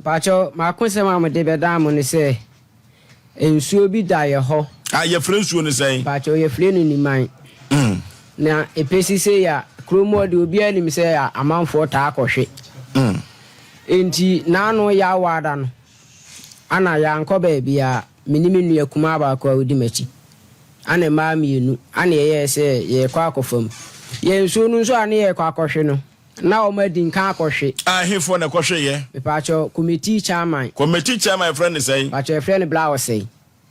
Mpakyɛw, m'akosɛm a mede bɛdan mo ne sɛ, nsuo bi da yɛ hɔ. A, yɛfrɛ nsuo no sɛn? Mpakyɛw, yɛfrɛ no Niman. Na ɛpɛsi sei a, kurom hɔ deɛ obiara nim sɛ amanfoɔ taa kɔhwe. Enti n'ano Yawoada no, ana yɛankɔ baabiara, me ne me nua kumaa baako a ɔdi m'akyi, ana mmaa mmienu, ana yɛyɛɛ sɛ yɛrekɔ akɔfa mu. Yɛn nsuo no nso a ne yɛrekɔ akɔhwe no, na wɔn adi nkan akɔhwe. A, hefoɔ na ɛkɔhweeɛ? Mepaakyɛw, committee chairman. Committee chairman yɛfrɛ no sɛn? Mepaakyɛw, yɛfrɛ no Bla Osei.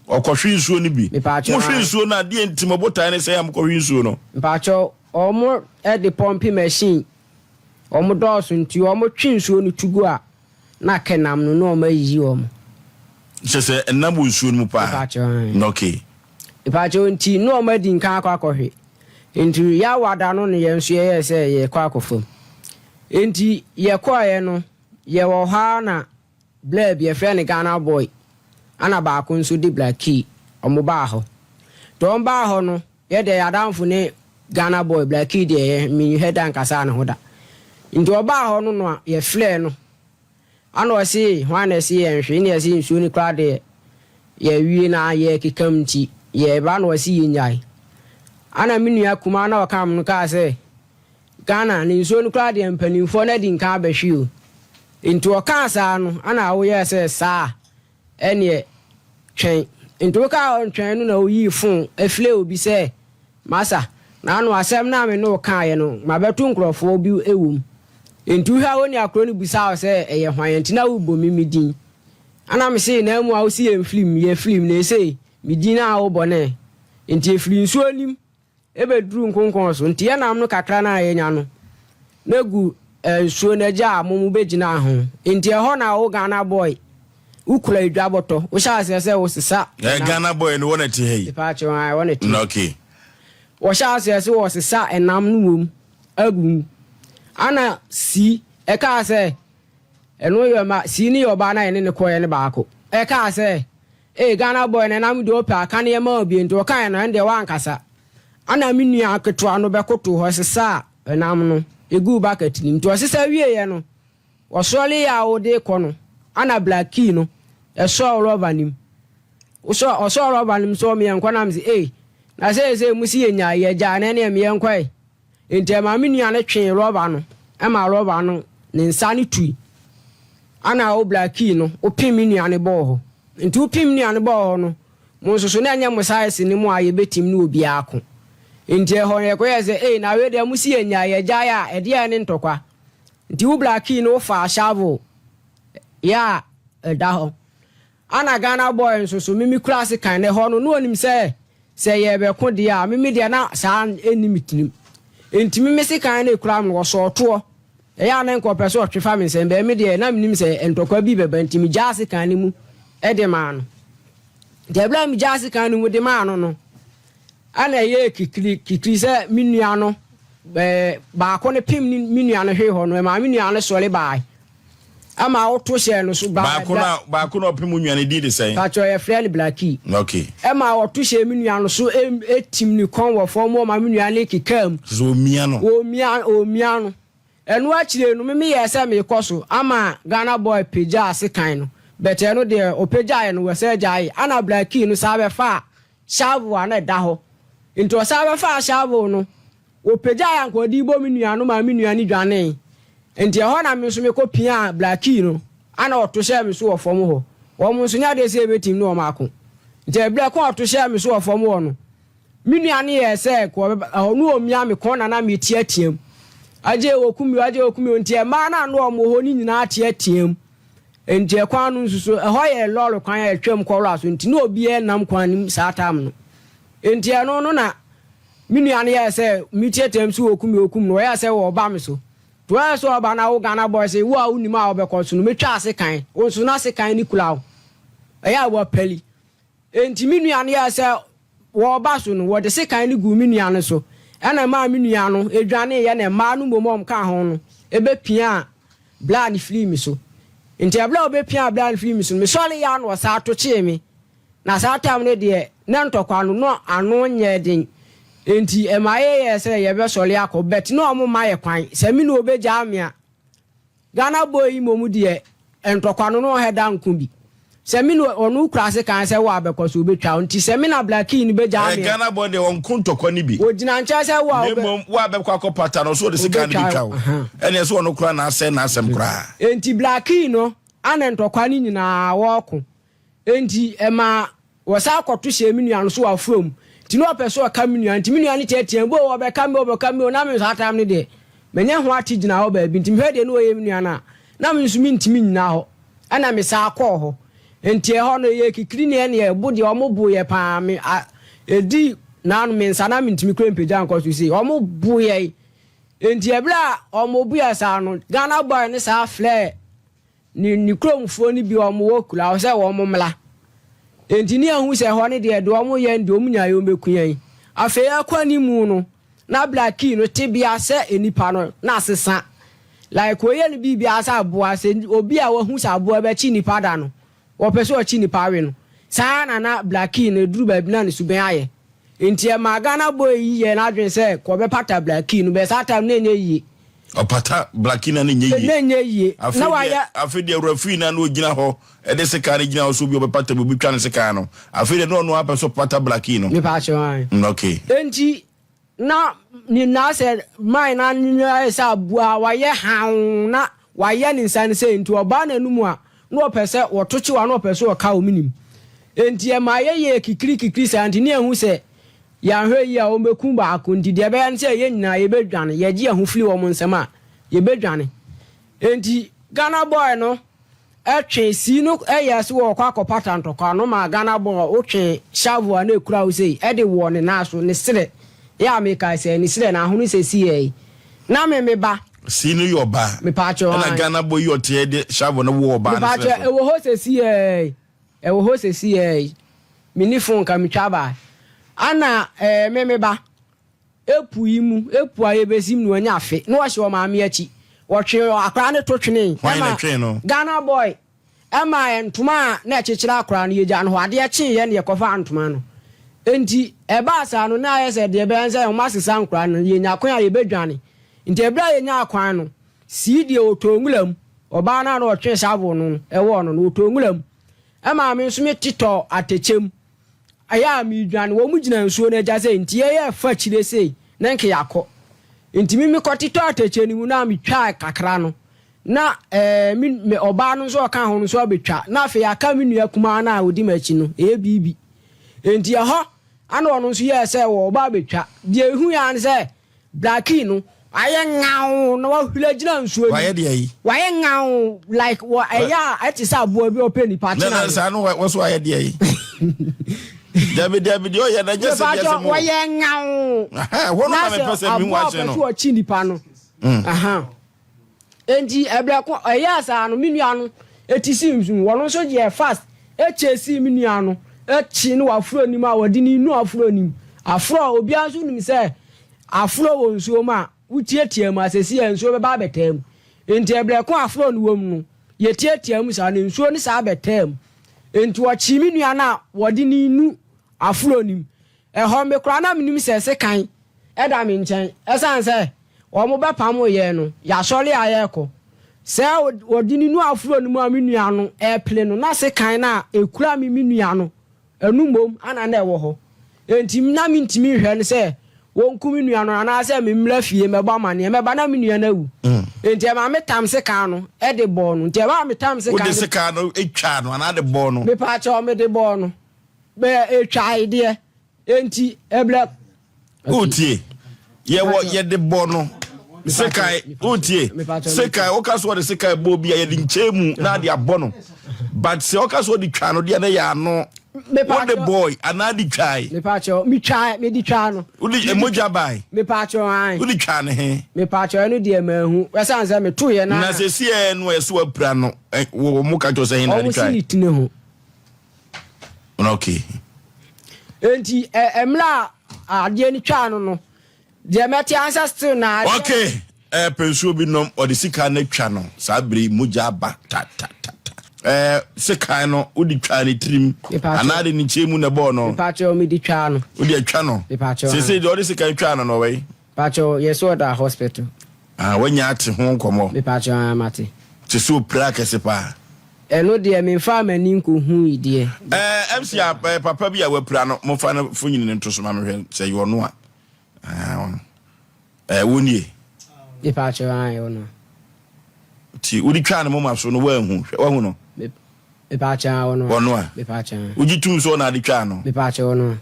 Ɔkɔhwe nsuo no bi. Mepaakyɛw, Mohwe ae. nsuo no a, deɛn nti, mo botaeɛ ne sɛn a mokɔhwe nsuo no? Mepaakyɛw, wɔn de pɔmpe machine, wɔn dɔɔso nti wɔn twe nsuo no tu gu a, na kɛ nam no na wɔn ayiyi wɔn. Kyerɛ sɛ ɛnam wɔ nsuo no mu paa? Mepaakyɛw, ae. Okay. Mepaakyɛw, nti na wɔn adi nkan akɔ akɔhwe. Nti Yawa da no na yɛn nso yɛyɛɛ sɛ yɛrekɔ akɔfa mu. Nti yɛkɔeɛ no, yɛwɔ hɔ ara na blaa bi, yɛfrɛ no Ghana boy, ɛna baako nso de Blackie, wɔn baa hɔ. Nti wɔn baa hɔ no, yɛ deɛ yɛn adamfo ne Ghana boy, Blackie deɛ yɛ menhwɛ da nkasaa ne ho da. Nti ɔbaa hɔ no na yɛfrɛɛ no, ɛna ɔse hwan na ɛse yɛnhwe, ɛna yɛse nsuo no koraa deɛ yɛawie na yɛrekeka mu nti yɛreba, na ɔse yɛnnyae. Ɛna me nua kumaa na ɔka me no kaa sɛ, Ghana ne nsuo no koraa deɛ mpanimfoɔ no adi nkan abɛhwe o. Nti ɔkaa saa no, ɛna woyɛɛ sɛ saa ɛneɛ twɛn. Nti wokaa ntwɛn no na woyii phone afrɛ obi sɛ, masa, na ano asɛm no a me ne wo kaeɛ no, mabɛto nkurɔfoɔ bi wɔ mu. Nti wohwɛ a wo nua koro no bisaa wo sɛ ɛyɛ hwan nti na wobɔ me me din. Ɛna mese na mu a wosi yɛ mfirim, yɛ firim na ɛsei me din a wobɔ ne. Nti ɛfiri nsuo nim ɛbɛduru nkonkɔn so. Nti yɛnam no kakra no a yɛnya no, na gu nsuo no agya a mo mo bɛgyina ho. Nti ɛhɔ na wo Ghana boy, wokura edwa bɔtɔ, wohyɛ aseɛ sɛ wosesa. Ghana boy no wɔn na ti ha yi. Mepaakyɛw, ae, wɔn na ti. Okay. Wɔhyɛ aseɛ sɛ wɔsesa ɛnam no wɔ mu agu mu. Ana si ɛkaa sɛ ɛno yɛ ma si ne yɛ ɔbaa na yɛne ne kɔɛ ne baako. Ɛkaa sɛ ee Ghana boy na ɛnam deɛ ɔpɛ aka nneɛma obi nti ɔkaeɛ no ɛno deɛ wankasa. Ana me nua ketewa no bɛkoto hɔ sesa ɛnam no egu bucket nim nti ɔsesa wieɛ no wɔsɔre yɛ a wɔde kɔ no ana Blackie no ɛsɔɔ rɔba nim. Ɔsɔ ɔsɔɔ rɔba nim sɛ ɔmo yɛn nkɔ nam sɛ ee na sɛ sɛ mu si yɛ nya yɛ gya na ɛne ɛmo yɛn kɔɛ. Nti ɛma me nua no twee rɔba no ɛma rɔba no ne nsa no tui. Ana wo Blackie no wopem me nua no bɔɔ hɔ. Nti wopem me nua no bɔɔ hɔ no mo nso so na ɛnyɛ mo size ne mu a yɛbɛtim ne obiara ko. Nti ɛhɔ no yɛkɔyɛ sɛ ee na wei deɛ mo si yɛ nya yɛ gya a ɛdeɛ ne ntɔkwa. Nti wo Blackie no wofa shovel yɛ a ɛda hɔ. Ana Ghana boy nso so mimi kura ase kan na ɛhɔ no na onim sɛ sɛ yɛbɛko deɛ a mimi deɛ na saa ɛnni me tirim. Nti mimi sekan no ekura me no wɔsɔɔ toɔ. Ɛyɛ a na nka ɔpɛ sɛ ɔtwe fa me nsam bɛɛ me deɛ na menim sɛ ntɔkwa bi bɛba nti megyaa sekan no mu de maa no. Nti ɛberɛ a megyaa sekan no mu de maa no no, ɛna ɛyɛ kikiri kikiri sɛ me nua no ɛɛ baako no pem ne me nua no hwee hɔ no ɛmaa me nua no sɔre baae. Ama woto hyɛɛ no so baa Baako na ɔpem nua no din de sɛn? Pakyɛ yɛfrɛ no Blackie. Okay. Ɛma wɔto hyɛɛ me nua no so etim ne kɔn wɔ fam ɔma me nua no kekaa mu. Sɛ omia no. Omia omia no. Ɛno akyire no mimi yɛɛ sɛ meekɔ so ama Ghana boy pagyaa sekan no. But ɛno deɛ ɔpagyaeɛ no wɔsɛ gyae. Ana Blackie no saa bɛfaa shovel a na ɛda hɔ. Nti ɔsan bɛfaa shovel no, wɔpagyaeɛ anka ɔde bɔ me nua no ma me nua no dwanee. Nti ɛhɔ na me nso mekɔ piaa Blackie no ana ɔto hyɛɛ me so wɔ fam hɔ. Wɔn nso nyɛ adeɛ sɛ yɛbɛtim ne wɔn ako. Nti ɛberɛ ko a ɔto hyɛɛ me so wɔ fam hɔ no, me nua no yɛɛ sɛ ɛhɔ no ɔmia me kɔn na na meteatea mu. Agye wɔkum me o, agye wɔkum me o. Nti mmaa no a na wɔn wɔ hɔ no nyinaa teatea mu. Nti ɛkwan no nso so, ɛhɔ yɛ lɔɔre kwan a ɛtwam kɔwura so nti na obiara nam kwan no mu saa time no. Nti ɛno no na me nua no yɛɛ sɛ meteatea mu sɛ wɔkum me wɔkum no, wɔyɛɛ sɛ wɔreba me so. Nti wɔyɛɛ sɛ wɔba na wo Ghana boy sɛ wo a wonim a wobɛkɔ so no metwa asekan, wo nso na sekan no kura wo. Ɛyɛ a wɔapali. Nti me nua no yɛɛ sɛ wɔreba so no, wɔde sekan no guu me nua no so. Ɛna ɛmaa me nua no dwaneeɛ na mmaa no mmom a wɔka ho no ɛbɛpiaa bla no firii me so. Nti ɛberɛ a wɔbɛpiaa bla no firii me so no, mesɔreeɛ a na wɔsan to kyee me. Na saa time no deɛ, na ntɔkwa no, na ano nyɛ den. Nti ɛma yɛyɛɛ sɛ yɛbɛsɔre akɔ, but na wɔn mma yɛ kwan. Sɛ me na wɔbɛgyaa me a, Ghana boy yi mmom deɛ, ntɔkwa no na ɔhɛ da nko bi. Sɛ me na ɔno kura sekan sɛ wo a bɛkɔ so ɔbɛtwa wo nti sɛ me na Blackie no bɛgyaa Eh, me a. Ghana boy deɛ ɔnko ntɔkwa no bi. Ɔgyina nkyɛn sɛ wo a Na wobɛ. mmom wo a bɛkɔ akɔpata no ɔso ɔde sekan no Ɔbɛtwa bɛtwa wo. wo. Aha. Ɛneɛ sɛ ɔno koraa na asɛe n'asɛm koraa. Enti Blackie no ana ntɔkwa no nyinaa wɔɔko. Enti ɛmaa wɔsan kɔto hyɛɛ me nua no so wɔ afuom. Nti na ɔpɛ sɛ ɔka me nua no, nti me nua no teateaam, Boo, ɔbɛka me o, ɔbɛka me o. Na me nso saa time no deɛ, manya ho ate gyina hɔ baabi, nti mehwɛ deɛ na ɔyɛ me nua no a, na me nso mentumi nnyina hɔ. Ɛna mesan kɔɔ hɔ. Nti ɛhɔ no, ɛyɛɛ kikiri ne ɛne ɛbo deɛ, wɔbo yɛ paa. Me, a, ɛdi naano me nsa na mentumi koraa mpagya nkɔ so sei. Wɔbo yɛn. Nti ɛberɛ a wɔbo yɛ saa no, Ghana boy no saa frɛɛ Ne ne kuromfoɔ no bi a wɔwɔ kuro a sɛ wɔn mmra. Enti ne yɛahu sɛ ɛhɔ no deɛ, deɛ wɔyɛ no deɛ wɔn nyaeɛ wɔbɛku yɛn. Afei ɛrekɔ anim no, na Blackie no tebea sɛ nnipa no, na asesa. Like wɔyɛ no biribiara sɛ aboa, sɛ obi a wahu sɛ aboa bɛkye nnipa da no, wɔpɛ sɛ ɔkye nnipa we no. Saa ara na na Blackie no, ɛduru baabi na ne suban ayɛ. Nti ɛmaa Ghana boy yi yɛɛ n'adwene sɛ kɔ ɔbɛpata Blackie no, but saa time no na ɛnyɛ yie. Ɔpata Blackie no a na ɛnyɛ yie. Na ɛnyɛ yie. Afei Na deɛ, wayɛ. afei deɛ referee no a na ɔgyina hɔ de sekan no gyina hɔ sɛ obi a ɔbɛpata bi, obi twa ne sekan no. Afei deɛ na ɔno ara pɛ sɛ ɔpata Blackie no. Mepaakyɛw ae. Mm, okay. Enti na ne nan sɛ mine no ano ayɛ sɛ aboa, wayɛ hann na wayɛ ne nsa no sei, nti ɔbaa n'anum a na ɔpɛ sɛ wɔto kyew a na ɔpɛ sɛ ɔka wɔn nim. Enti ɛmaa yɛyɛɛ kikirikikiri saa nti na yɛahu sɛ yɛanhwɛ yie a wɔbɛku baako nti deɛ ɛbɛyɛ ne sɛ yɛn nyinaa yɛbɛdwane, yɛgye yɛn ho firi wɔn nsam a, yɛbɛdwane. Enti Ghana boy no Ɛtwe sii no yɛɛ se wɔɔkɔ akɔpata ntɔkwa no maa Ghana bɔɔl wotwee shovel a na ekura wo sei de wɔɔ ne nan so, ne serɛ, yɛ a mekae sɛɛ, ne serɛ na ahono sesiɛ yi. Na me me ba. Sii no yɛ ɔbaa. Mepaakyɛw Ɛna ae. Ghana bɔ yi ɔteɛ de shovel no wɔɔ ɔbaa no serɛ Mepaakyɛw so. ɛwɔ hɔ sesiɛ yi, ɛwɔ hɔ sesiɛ yi. Menni phone nka metwa baa. Ana ɛɛ me me ba. Epu yi mu, epu a yɛbɛsim no anya afe na ɔhyɛ ɔmaame akyi. Wɔtwee akwadaa no to twenee. Hwan na Ɛma ɛtwee no? Ghana boy. Ɛma ntoma a na ɛkyekyere akwadaa no yɛgyaa no hɔ. Adeɛ kyeeɛ na yɛkɔfaa ntoma no. Enti ɛbaa saa no na ayɛ sɛ deɛ ɛbɛyɛ ne sɛ wɔasesa nkwadaa no, yɛnya kwan a yɛbɛdwane. Nti ɛberɛ a yɛnyaa kwan no, sii deɛ ɔtɔɔ nwura mu, ɔbaa no a na ɔtwe shovel no wɔ no no, ɔtɔɔ nwura mu. Ɛmaa me nso metetɔɔ atɛkyɛ mu. Ɛyɛ a meredwane, wɔn gyina nsuo no agya sei, nti yɛyɛ fa akyire sei na nka yɛakɔ. Nti me mekɔtetɔ atɛkyɛ no mu na metwaa kakra no, na ɛɛ me me ɔbaa no nso a ɔka ho no nso abɛtwa, na afei aka me nua kumaa no a ɔdi m'akyi no, ɛyɛ biribi. Nti ɛhɔ ana ɔno nso yɛɛ sɛ ɔreba abɛtwa. Deɛ ɛhuiɛ ara ne sɛ Blackie no wayɛ ŋaoo na wahuri agyina nsuo Wayɛ nim. deɛ yi. Wayɛ ŋaoo like wɔ ɛyɛ a ɛte sɛ aboa bi a ɔpɛ nipa Na kyena na no. saa no wɔ so ayɛ deɛ yi. Dabi dabi deɛ ɔyɛ na nyɛ sɛ deɛ Mepakyɛ sɛ mo. wɔyɛ ŋaoo Ɛhɔ no na na mepɛ sɛ sɛ mehu aboa a ahyɛn ɔpɛ no. sɛ ɔkye nipa no. Aha. Enti ɛbrɛ ko ɛyɛɛ saa no me nua no ti sii nsu mu. Ɔno nso yɛɛ fast chasee me nua no kyee no wɔ aforo anim a wɔde no nu aforo anim. Aforo a obiara nso nim sɛ aforo wɔ nsuo mu a wotiatia mu a seesei a nsuo bɛba abɛtaa mu. Enti ɛbrɛ ko aforo no wɔ mu no yɛtiatia mu saa no nsuo no saa bɛtaa mu. Enti wɔkyee me nua no a wɔde no nu aforo anim. Ɛhɔ me koraa na menim sɛ sekan da me nkyɛn. Ɛsiane sɛ wɔbɛpamo yɛn no, yɛasɔre a yɛrekɔ. Sɛ wɔde ne nua afuro no mu a me nua no repere no, na sekan no a ɛkura me me nua no, ɛno mmom na na ɛwɔ hɔ. Enti na mentumi nhwɛ no sɛ wɔnku me nua no anaasɛ memmra fie mmɛbɔ amanneɛ. Mɛba na me nua no awu. Enti ɛmaa metam sekan no de bɔɔ no. Enti ɛbaa a metam sekan Wode no. sekan no twaa no anaa de bɔɔ no? Mepaakyɛw, mede bɔɔ no. Bɛɛ etwae deɛ, enti ɛbrɛ. Wotie? Yɛwɔ yɛde bɔ no sekan. Wotie? Sekan woka so wɔde sekan bɔ obi a yɛde nkyɛn mu na ade abɔ no. But sɛ ɔka so wɔde twa no deɛ na yɛ ano. Wode bɔe anaa de twae? Mepaakyɛw, metwae, mede twaa no. Wode mogya bae? Mepaakyɛw, ae. Wode twaa ne he? Mepaakyɛw, ɛno deɛ manhu. Ɛsiane sɛ metoeɛ no Na sɛsi ɛ no ɛso apira no, wɔn ka kyerɛ sɛ he na de Wɔn si twae? ne tiri ho. Okay. Enti ɛ mmerɛ a adeɛ no twaa no no, deɛ mɛte ara sɛ still na adeɛ. Okay. Ɛɛ pɛ nsuo bi nom, ɔde sika no atwa no, saa bere yi mogya aba ta ta ta ta. Ɛɛ sekan no wode twaa ne tirim anaa de ne nkyɛn mu na ɛbɔɔ no? Mepakyɛw mede twaa no. Wode atwa no? Mepakyɛw. Seesei deɛ ɔde sekan twaa no no ɔwɔ yi? Mepakyɛw yɛsɛ ɔda hospital. Ah wanya ate ho nkɔmɔ? Mepakyɛw ah mate. Te sɛ opira kɛse paa. Ɛno deɛ memfaa m'ani nkɔhui deɛ. Ɛɛ MC a ɛɛ papa bi a wapira no momfa no fonyini no nto so ma mehwɛ sɛ ɛyɛ ɔno a. Ɛɛ ɔno. Ɛɛ wo nie. Mepaakyɛw ae ɔno. Ti wode twaa ne moma so no woanhu hwɛ wahu no. Mepaakyɛw ae ɔno. Ɔno a. Mepaakyɛw ae. Wogye tum sɛ ɔna ade twaa no. Mepaakyɛw ɔno a.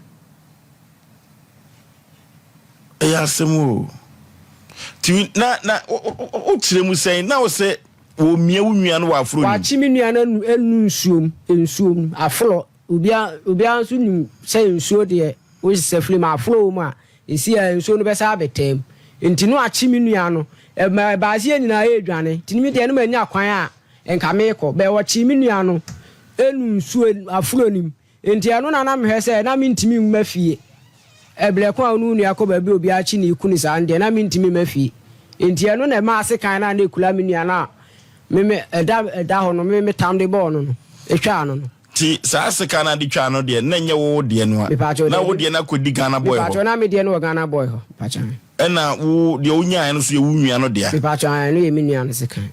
Ɛyɛ asɛm o. Ti na na wokyerɛ mu sɛn na wo sɛ wɔmia wo nua no wɔ aforo nim. Wakye me nua no anu anu nsuom nsuom aforɔ obia obiara nso nim sɛ nsuo deɛ wosesa firi mu aforɔ wɔ mu a ɛsi a nsuo no bɛsa abɛtaa mu nti no akye me nua no ɛma ɛbaa sɛ yɛn nyinaa yɛredwane nti me deɛ no manya kwan a nka meekɔ bɛɛ wɔkyee me nua no anu nsuo aforɔ nim Enti ɛno na na mehwɛ sɛ na mentumi mma fie. Ɛberɛ ko a wo ne wo nua kɔ baabi a obiara kyi ne ku no saa no deɛ, na mentumi mma fie. Enti ɛno na ɛmaa sekan no a na ɛkura me nua no a me me ɛda ɛda hɔ no me metam de bɔɔ no no, ɛtwaa no no. Nti saa sekan no a de twaa no deɛ, na ɛnyɛ wo deɛ no a? Mepaakyɛw, Na wo dabi. deɛ no akɔdi Ghana boy hɔ? Mepaakyɛw, na me deɛ no wɔ Ghana boy hɔ. Mepaakyɛw. Ɛna wo deɛ wonyaeɛ no nso yɛ wo nua no dea? Mepaakyɛw, ae, ɛno yɛ me nua no sekan.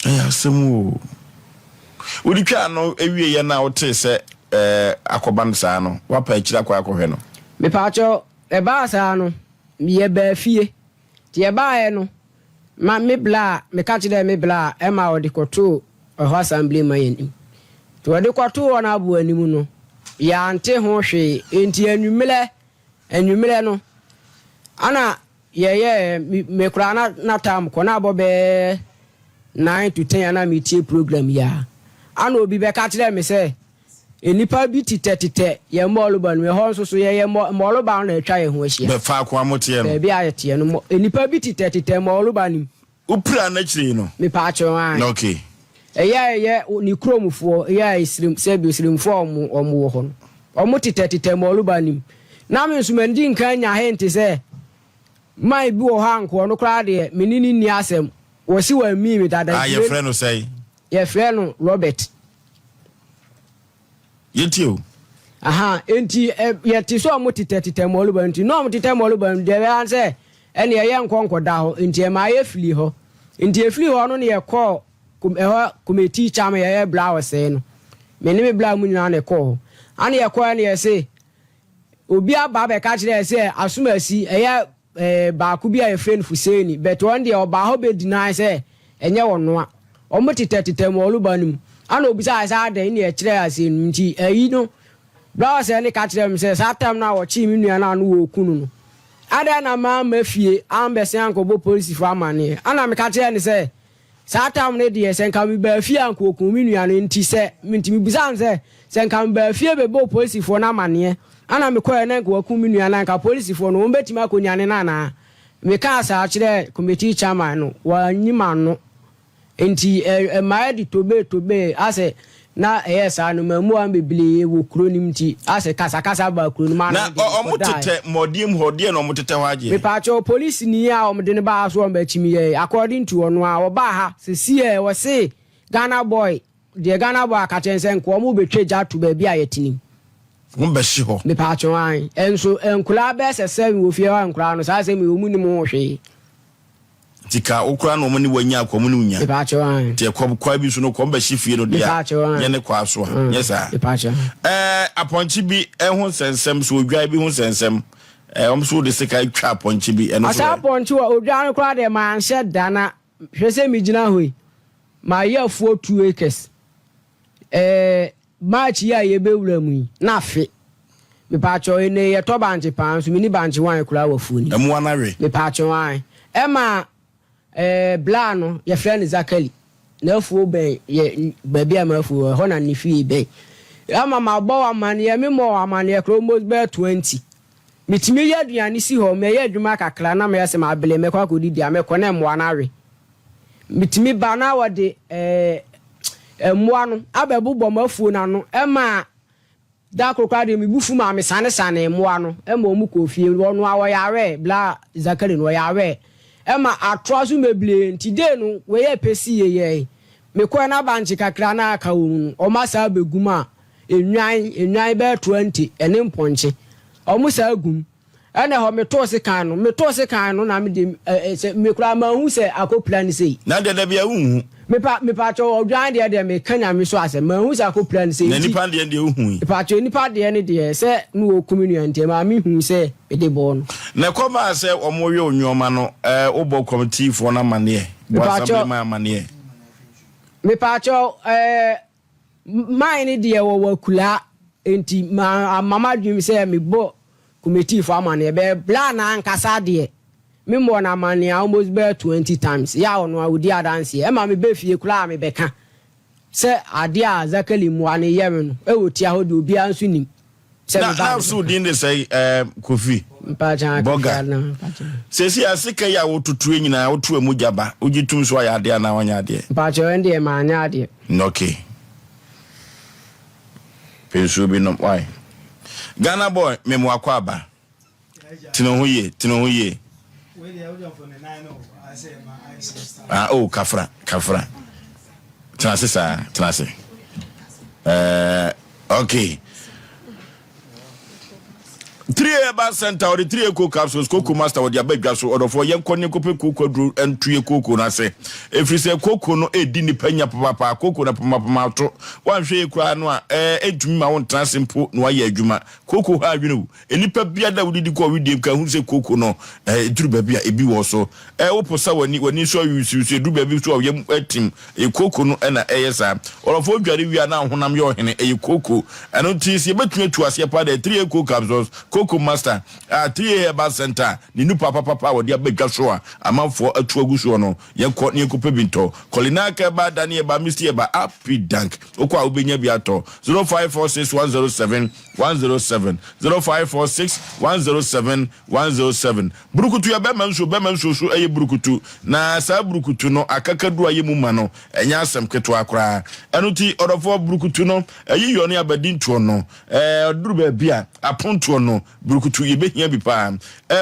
Ɛyɛ asɛm o. Wode twaa no wieɛ no a wotee sɛ ɛɛ akɔba no saa no, woapa akyiri akɔ akɔhwɛ no? Mepaakyɛw, ɛbaa saa no, yɛbaa fie. Nti yɛbaeɛ no, ma me bla a, meka kyerɛɛ me bla a, ɛma ɔde kɔtoo ɛhɔ assembly man anim. Nti ɔde kɔtoo hɔ no aboɔ anim no, yɛante ho hwee. Nti anwummerɛ, anwummerɛ no, ana Yɛyɛɛ, me me koraa na na time kɔ na abɔ bɛyɛ 9 to 10 a na metie program yi a, ana obi bɛka kyerɛɛ me sɛ nnipa bi tetɛtetɛ yɛn mmɔɔloba no mu, ɛhɔ nso so yɛyɛ mmɔ mmɔɔloba no na atwa yɛn ho ahyia. Bɛ faako a moteɛ no. Baabi a yɛteɛ no, mmɔ nnipa bi tetɛtetɛ mmɔɔloba no mu. Wopiraa no akyire yi no? Mepaakyɛw, aane. Okay. Ɛyɛ a ɛyɛ ne kuromfoɔ, ɛyɛ a Esirim, sɛbi Esirimfoɔ a wɔn wɔn wɔ hɔ no, wɔn tetɛtetɛ mmɔɔloba no mu. Na me nso mandi nkan nya hint sɛ man bi wɔ hɔ a nka ɔno koraa deɛ me ne no nni asɛm. Wɔse wɔamii me dada Ah, nti wei yɛfrɛ no sɛn? yɛfrɛ no Robert. Yɛntie o. Aha, enti ɛ, yɛte sɛ wɔn tetɛtetɛ mmɔleba nti, na wɔn tetɛ mmɔleba no, deɛ ɛbɛyɛ sɛ ɛne ɛyɛ nkɔ nkɔda hɔ, nti ɛmaa yɛfirii hɔ. Nti yɛfirii hɔ no na yɛkɔɔ kum, ɛhɔ Kumeti Kyam yɛyɛ bla ɔsɛe no. Me ne me bla mu nyinaa na ɛkɔɔ hɔ. Ana yɛkɔɛ no yɛse, obi aba abɛka kyerɛ yɛ sɛ Asomasi, ɛyɛ Eh baako bi a yɛfrɛ no Fuseini but ɔno deɛ ɔbaa hɔ bɛ deny sɛ ɛnyɛ ɔnoa. Ɔmo tetɛ tetɛ mu ɔloba no mu. Ana obisaa sɛ adɛn ne ɛkyerɛɛ aseɛ no nti ayi no bra ɔsɛɛ ne ka kyerɛɛ me sɛ saa time no a wɔkyee me nua no a no wɔɔku no no adɛn na mamma fie ambɛsen ankɔbɔ polisifoɔ amaneɛ. Ana meka kyerɛɛ no sɛ Saa tam no deɛ, sɛ nka mebaa fie a anka wɔkum me nua no, enti sɛ, enti mebisaa no sɛ, sɛ nka mebaa fie bɛbɔɔ polisifoɔ no amaneɛ, ɛna mekɔeɛ na anka wɔakum me nua no a, anka polisifoɔ no, wɔbɛtumi akɔnyane no anaa? Mekaa saa kyerɛɛ committee chairman no, wanyi m'ano. Enti ɛ, ɛmaa ɛde tobee tobee, asɛ na ɛyɛɛ saa no, mmamuwa bebree wɔ kuro no mu nti, asɛ kasakasa baa kuro no mu, ana Na me deɛ ɔ, wɔn mekɔdaeɛ. tetɛ mmɔdeɛ mu hɔ, deɛ na wɔn tetɛ hɔ agyeɛ? Mepaakyɛw polisini a wɔde no baa ha so wɔn akyi me yɛe according to ɔno a ɔbaa ha sesiɛ ɔse Ghana boy deɛ Ghana boy aka kyerɛ no sɛ nka wɔn bɛtwa gya ato baabi a yɛte nim. Wɔn bɛhye hɔ. Mepaakyɛw ae ɛnso nkoraa bɛyɛ sɛ seven wɔ fie hɔ a nkoraa no saa asɛm yi wɔn nim ho hwee. Nti ka wo koraa na wɔn ne wo anya akɔ wɔn ne wo nya. Mepaakyɛw ae. Nti ɛkɔ kwa bi so no kɔm bɛhye fie no deɛ a Mepaakyɛw ae. nyɛ ne kwaa so a nyɛ saa. Mepaakyɛw. Ɛɛ apɔnkye bi ho nsɛnsɛm so odwan bi ho nsɛnsɛm ɛɛ wɔn nso wode sekan twa apɔnkye bi ɛno nso Asa ɛ. apɔnkye wɔ odwan no koraa deɛ manhyɛ da na hwɛ sɛ megyina hɔ yi mayɛ afuo 2 acres ɛɛ March yi a yɛbɛwura mu yi na afe mepaakyɛw ɛnɛ yi yɛtɔ bankye paa nso menni bankye wan koraa wɔ afuo no mu Mmoa no awe. mepaakyɛw ae ɛma ɛɛ bla no yɛfrɛ no Zakali n'afuo bɛn yɛ baabi a m'afuo wɔ ɛhɔ na ne fie bɛn ama mabɔ wo amaneɛ me mmɔɔ wo amaneɛ koraa almost bɛyɛ 20 Metumi yɛ aduane si hɔ, mɛyɛ adwuma kakra na mayɛ sɛ mabele mɛkɔ akɔdidi a, mɛkɔ na mmoa no awe. Metumi ba na wɔde ɛɛ mmoa no abɛbobɔ m'afuo no ano ma da koro koraa deɛ me bo fu maa mesanesanee mmoa no ma wɔn kɔɔ fie. Wɔn a wɔyɛ awɛ, Bla Zakari no wɔyɛ awɛ ma atoa so bebree nti dei no wei yɛ pɛ si yɛ yɛe. Mekɔɛ na bankye kakra na aka wɔ mu no wɔn asan abɛgu mu a Nnwan, nnwan bɛyɛ 20 ɛne mpɔnkye. Ɔmo saa gu mu. Ɛna ɛhɔ metoo sekan no, metoo sekan no na mede ɛ ɛ sɛ me koraa manhu sɛ akɔpira no sei. Na deɛ da biara wonhu. Mepa mepakyɛw odwan deɛ deɛ meka Nyame so asɛm manhu sɛ akɔ pira no sɛ Na nti. nipa deɛ deɛ wohui? Mepakyɛw nipa deɛ no deɛ sɛ ne wɔ ku me nua nti ɛmaa me hu sɛ mede bɔɔ no. Na ɛkɔ baa sɛ wɔn we wo nnoɔma no ɛɛ wobɔ kɔmtiifoɔ no amaneɛ? Bɔ Mepakyɛw. assemblyman amaneɛ? Mepakyɛw ɛɛ mine no deɛ wɔwɔ akulaa nti ma ama m'adwenem sɛ mebɔ komitiifoɔ amaneɛ bɛɛ bla no ankasa deɛ Me mmɔɔ no amanneɛ almost bɛyɛ 20 times, yɛ a ɔno a ɔdi adanseɛ. Ɛma me ba fie koraa a me bɛka sɛ adeɛ a Zakali mmoa no yɛ me no ɛwɔ tia hɔ deɛ obiara nso nim sɛ Na me ba na me so bɛka. din de sɛn eh, Kofi Mpakyɛ Kofi Bɔga. Adnan mpakyɛ. Seesei a sika yi a wototoɛ nyinaa woto emu gya ba, wogye tom sɛ woayɛ adeɛ anaa woanyɛ adeɛ? Mpakyɛ ɛndeɛ manyɛ adeɛ. Ok. Pɛ nsuo bi nom, why? Ghana boy, me mo akɔ aba. Tene ho yie, tene ho yie. Ah, oh, kafra, kafra. Tena ase saa, tena ase. Uh, okay. 3A Herbal Center ɔde 3A Cocoa Capsules Cocoa Master ɔde aba dwa so ɔdɔfoɔ yɛnkɔ ne nkɔpɛ kooko aduro nto yɛ kooko no ase ɛfiri sɛ kooko no ɛdi nipa nya papapa kooko no pamapama to wanhwɛ yɛ koraa no a ɛɛ ɛntumi ma wo ntena ase mpo na wayɛ adwuma kooko ha adwene wo Nnipa biara a wodidi kɔ wedeɛ mu ka hunu sɛ kooko no ɛduru baabi a ebi wɔ so. Woposa w'ani, w'ani nso awisiwisi, ɛduru baabi nso a wo yam atim. Ɛyɛ kooko no na ɛyɛ saa. Ɔdɔfoɔ dware wie a na honam yɛ ɔhene. Ɛyɛ kooko. Ɛno nti sɛ yɛbɛtumi atu aseɛ paa deɛ, 3A Cocoa Capsules, Cocoa Master, 3A Herbal Center, ne nnupa papapa a wɔde aba dwa so a amanfoɔ atu agu soɔ no, yɛnkɔ na yɛnkɔpɛ bi ntɔ. Kɔlinak Herbal, Dani Herbal, Misty Herbal, Apidank, wokɔ a wobɛnya bi atɔ. 0546 107 107 0546 107 107 Burukutu yɛ bɛma nsuo Bɛma nsuo so yɛ burukutu Na saa burukutu no akakaduro a ɛyɛ mu ma no ɛnyɛ asɛm ketewa koraa Ɛno nti ɔdɔfoɔ burukutu no ayiyɔ ne abadintoɔ no ɛduru baabi a apontoɔ no burukutu yɛbɛhia bi paa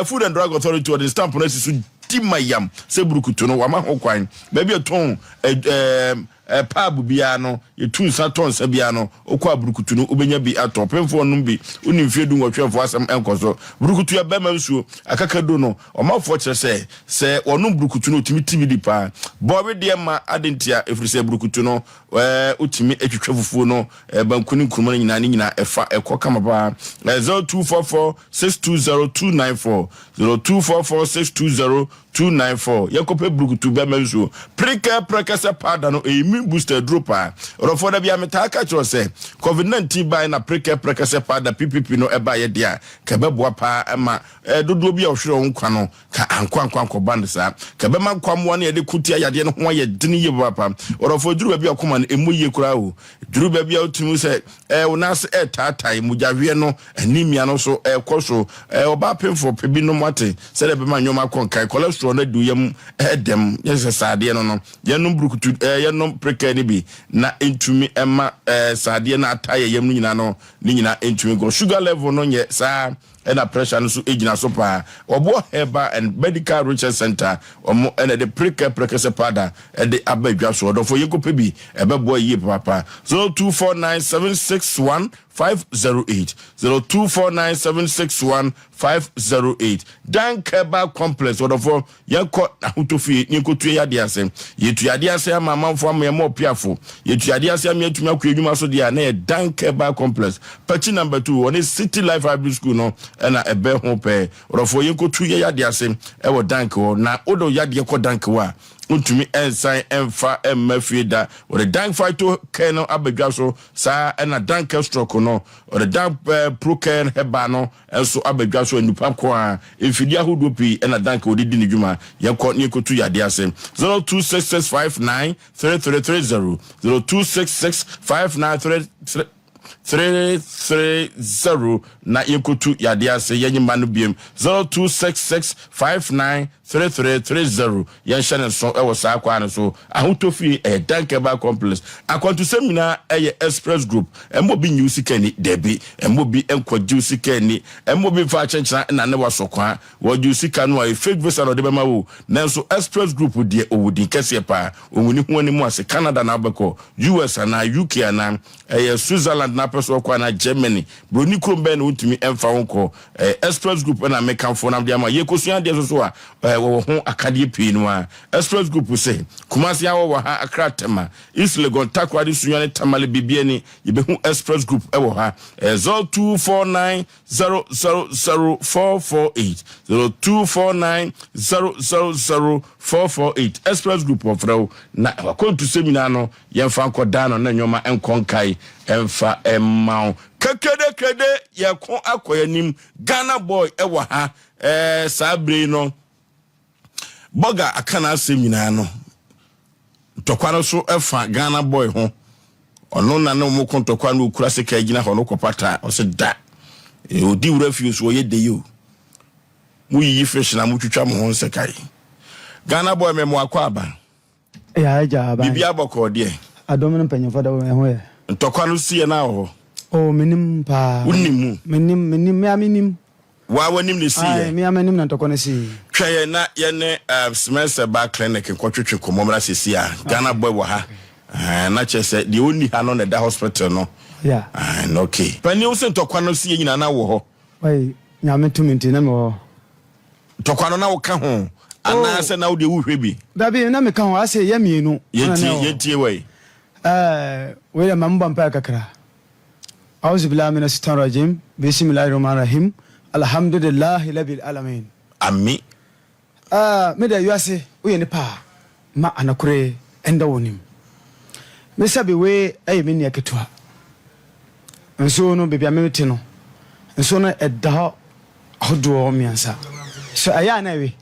Food and Drug Authority ɔde ne stamp no asi so di ma yam sɛ burukutu no wama ho kwan baabi a ɛtɔn ɛɛ Pub biara no, yɛtu nsa tɔ nsa biara no, wokɔ a burukutu no wobɛnya bi atɔ. Ɔpemfoɔ nnom bi, wonni mfeɛ dunwɔtwe mfa w'asɛm nkɔ so. Burukutu yɛ bɛrima nsuo, akakaduro no, ɔmanfoɔ kyerɛ sɛ, sɛ wɔnom burukutu no wɔtumi ti bi di paa. Bɔ wedeɛ ma ade ntia, ɛfiri sɛ burukutu no, wotumi twitwa fufuo no, banku ne nkruma no nyinaa, ne nyinaa ɛfa, ɛkɔ kama paa. 0244 620 294, 0244 620 294 Yɛnkɔpɛ brukutu bɛma nsuo Prekɛ prɛkɛsɛ powder no ɛyɛ immune booster aduro paa Ɔdɔfoɔ da biara metaa ka kyerɛ wo sɛ Covid 19 baeɛ na prekɛ prɛkɛsɛ powder PPP no ɛbaeɛ deɛ a ka ɛbɛboa paa ma dodoɔ bi a wɔhwere wɔn nkwa no ka ankɔ ankɔ ankɔba no saa ka ɛbɛma nkwammoa no yɛde ko tia yadeɛ no ho ayɛ dene yie papaapa Ɔdɔfoɔ ɛduru baabi a koma no ɛmmɔ yie koraa o Ɛduru baabi a wotumi hu sɛ wo nan ase retaatae, mogyahweɛ no, anemia no nso ɛrekɔ so. Ɔbaa pemfoɔ pɛ bi nom ate sɛdeɛ ɛbɛma nneɛma akɔ nkan. Cholesterol no adi wo yam dɛm. Yɛ sɛ saadeɛ no no, yɛnom burukutu, yɛnom prekɛɛ no bi na ɛntumi mma saadeɛ no a ataa yɛn yam no nyinaa no, ne nyinaa ɛntumi nkɔ. Sugar level no nyɛ saa. Ɛna pressure no nso gyina so paa. Wɔboɔ Herbal and Medical Research Centre, wɔn na ɛde Prekɛ Prɛkɛsɛ Powder de aba dwa so. Ɔdɔfoɔ yɛnkɔpɛ bi, ɛbɛboa yie papaapa. 0249761508, 0249761508. Dank Herbal Complex, ɔdɔfoɔ Yɛnkɔ ahotɔ fie na yɛnkɔtua yɛn adeɛ ase. Yɛtua adeɛ ase ama amanfoɔ ama yɛn ɔpeafo. Yɛtua adeɛ ase ama yɛatumi akɔ yɛn adwuma so deɛ a, na yɛ Dank Herbal Complex, Pakyi Number 2, wɔne City Life Hybrid School no na ɛbɛn ho pɛɛ. Ɔdɔfoɔ, yɛnkɔtu yɛn adeɛ ase wɔ Dank hɔ. Na wode wo yadeɛ kɔ Dank hɔ a, wontumi nsan mfa mma fie da. Wɔde Dank Phyto Care no aba dwa so, saa ara na Dank Stroke no, wɔde Dank Pro Care Herbal no nso aba dwa so nnipa nko ara, mfidie ahodoɔ pii na Danke wɔde di ne dwuma. Yɛnkɔ na yɛnkɔtu yadeɛ ase. 0266593330, 0266593330 na yɛnkɔtu yadeɛ ase. Yɛnye mma no biom. 0266593330 Yɛnhyɛ no nso wɔ saa kwan no so. Ahotɔ fie ɛyɛ Dank Herbal Complex. Akwantusɛm nyinaa ɛyɛ Express Group. Ɛmma obi nnye wo sika nni. Dabi, ɛmma obi nkɔgye wo sika nni. Ɛmma obi mfa akyenkyena nnane w'aso kwaa. Wɔgye wo sika no a, ɛyɛ fake visa na ɔde bɛma wo. Nanso Express Group deɛ, ɔwɔ din kɛseɛ paa. Ɔngu ne ho anim ase. Canada na wobɛkɔ, US anaa UK anaa ɛyɛ Switzerland. Holland na apɛ so ɔkɔ anaa Germany. Broni kurom bɛn na wontumi mfa wo nkɔ. Eh, Express Group na mekamfo nam de ama. Yɛkɔsua adeɛ nso so a, eh, wɔwɔ ho akadeɛ pii no ara. Express Group se, Kumasi awɔ wɔ ha, Accra, Tema, East Legon, Takoradi, Sunyani, Tamale, Bibiani. Yɛbɛhu Express Group wɔ ha. Eh, 0249 000 448, 0249 000 448. Express Group wɔfrɛ wo na wakɔntusɛm nyinaa no yɛmfa nkɔ dan no na nneɛma nkɔ nkae ɛmfa mma wo. Kekedekede yɛko akɔ anim. Ghana boy ɛwɔ ha ɛɛ saa bere yi no bɔga aka n'asɛm nyinaa no ntɔkwa no so ɛfa Ghana boy ho. Ɔno na ne wɔn ko ntɔkwa no okura sika gyina hɔ no kɔpata ɔsɛ da odi wura fie so ɔyɛ de yi o. Mo yiyi fish na mo twitwa mo ho nsɛkae. Ghana boy mɛ mo akɔ aba. Ya agya aban. Biribi abɔkɔɔ deɛ. Adom no mpanyinfoɔ da wɔn ho yɛ. Ntɔkwa no si yɛ na wɔ hɔ. Oh menim paa. Wonim mu? Menim menim mea menim. Waa w'anim na esi yɛ. Ae mea m'anim na ntɔkwa no sii. Twɛ yɛn na yɛne uh, Semester Bar Clinic nkɔtwetwe nkɔmmɔ mmra sɛsi a. Ghana boy wɔ ha. Uh, na kyerɛ sɛ deɛ ɔnni ha no na ɛda hospital no. Yeah. Uh, okay. Panin wo sɛ ntɔkwa no si yɛ nyinaa na wɔ hɔ. Wai Nyame tumi nti na mewɔ hɔ. Ntɔkwa no na woka ho anaasɛ oh. na wodeɛ wohwɛ bi? Dabi na meka ho ase yɛ mmienu. Yɛntie yɛntie wai. Ɛɛ wei dɛ ma mobɔ mpaeɛ kakra. Auzu billahi mina shaitan rajim. Bismillahi rahman rahim. Alhamdulillahi rabbil alamin. Ami. Ɛɛ me dɛ wiase woyɛ nipa a ma anokore nda w'anim. Me sɛbe wei yɛ me nua ketewa. Nsuo no baabi a me te no, nsuo no ɛda hɔ ahodoɔ mmiɛnsa. So ɛyɛ a na ɛwe.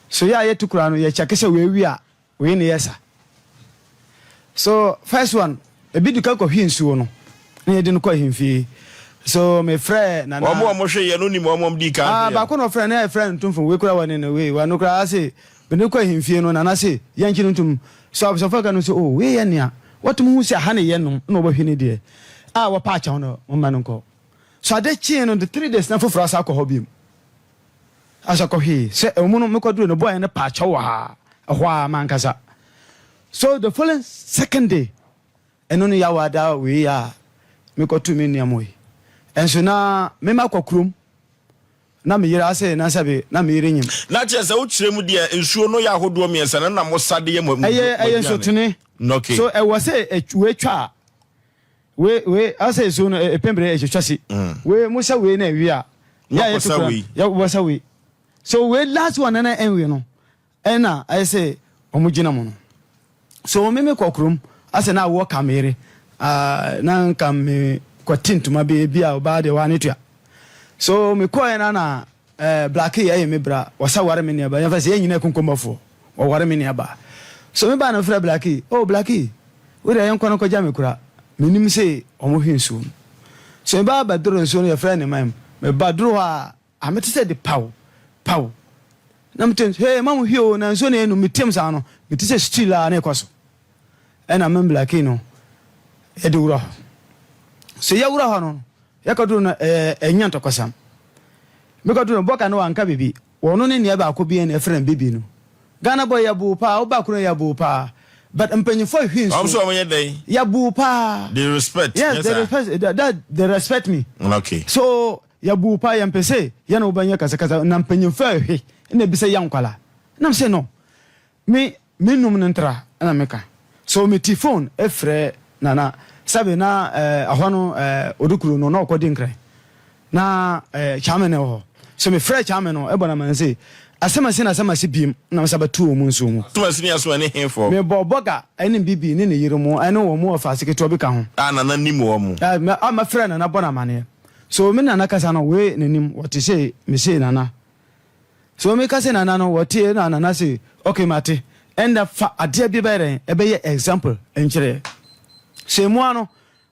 So yɛ a yɛtu koraa no yɛ kyɛke sɛ wei we a wei na ɛyɛ sa. So first one, ebi di kan kɔhwie nsuo no na yɛde no kɔ ahemfie. So mefrɛ nana. Wɔn a wɔhwɛ yɛ no nim wɔn a wɔdi kan Ah, hwɛ yɛ. baako na ɔfrɛ na yɛfrɛ no Ntomfo, wei koraa wɔne no wei, wɔno koraa ase mede no kɔ ahemfie no nana se yɛnkye no ntom. So abusuafoɔ ka no sɛ oh wei yɛ nea wɔtom hu sɛ ha ne yɛ nom na wɔbɛhwɛ ne deɛ a wɔpa akyɛw no momma no nkɔ. So ade kyee no the 3 days na foforɔ asa akɔ hɔ biom. Asa kɔhwee sɛ ɛwɔ no mekɔduru no boy no pa akyɛw wɔ ha ɛhɔ a mankasa. So the following second day ɛno no yɛawɔ wei a mekɔto me nua mu yi ɛnso na mema kɔ kurom na meyere ase na sɛbe na meyere nyim Na kyerɛ sɛ wokyerɛ mu deɛ nsuo no yɛ ahodoɔ mmiɛnsa no na mo sa de yɛ mo ɛyɛ nsotene. Okay. So ɛwɔ sɛ wei twa a wei wei asɛ nsuo no ɛpɛmbere ɛtwitwa si wei mo sɛ wei na ɛwi a Na ɔkɔsa wei. yɛ wɔsa wei so wei last one nana ɛnwi no ɛna ɛyɛ sɛ ɔmo gyina mu no so me me kɔ kurom asɛ na awɔ ka me yere ah, na nka me kɔte ntoma bi ebi a ɔbaa deɛ waa ne tua so me kɔɛ na na ɛɛ black ɛyɛ me bra wɔsa ware me nua ba yɛn fɛ sɛ yɛn nyinaa kunkumbafoɔ wɔware me nua ba so me ba na frɛ black oh black wo deɛ yɛn kɔ no kɔgya me kura menim sɛ ɔmo hwɛ nsuo no so me ba bɛdoro nsuo no yɛfrɛ ne man me ba doro hɔ a amete sɛ de paw paw na mete hey ma mo hwie o na nsuo na ɛnum metem saa no mete sɛ still a na ɛkɔ so ɛna me black no yɛde wura hɔ so yɛwura hɔ no yɛkɔduru no ɛɛ ɛnya ntɔkɔsam mekɔduru no bɔka no wanka biribi wɔno ne nea baako bi na ɛfrɛ no bibi no Ghana boy yɛboo paa woba kuro yɛboo paa but mpanyinfoɔ hwie Wɔn nsuo nso wɔn yɛ dɛn? yɛboo paa. They respect. Yes, they respect that, they respect me. So yɛboo paa yɛmpɛ sɛ yɛne wo bɛnyɛ kasakasa na mpanyinfoɔ ahwɛ na ebi sɛ yɛ nkwala nam sɛ no me me num no ntra ɛna meka so me ti phone efrɛ nana sabi na ɛɛ ɛhɔ no ɛɛ odukuro no na ɔkɔ di nkran na ɛɛ kyame ne wɔ hɔ so me frɛ kyame no ɛbɔ na ma n se asɛm ase na asɛm ase biem na me sa bɛto wɔn mu nsuo mu. Asɛm ne asɛm ne henfo? Mebɔ bɔga ɛne bibi ne ne yere mu ɛne wɔn mu ɔfa ase ketewa bi ka ho. A nana nim wɔn mu. Ɛ mɛ a mɛfrɛ nana bɔ na amaneɛ so me nana kasa no wei n'anim wɔte se me se nana so me kasa nana no wɔte na nana se okay mate ɛnna fa adeɛ bi bɛyɛ dɛn ɛbɛyɛ example nkyerɛ so emu ano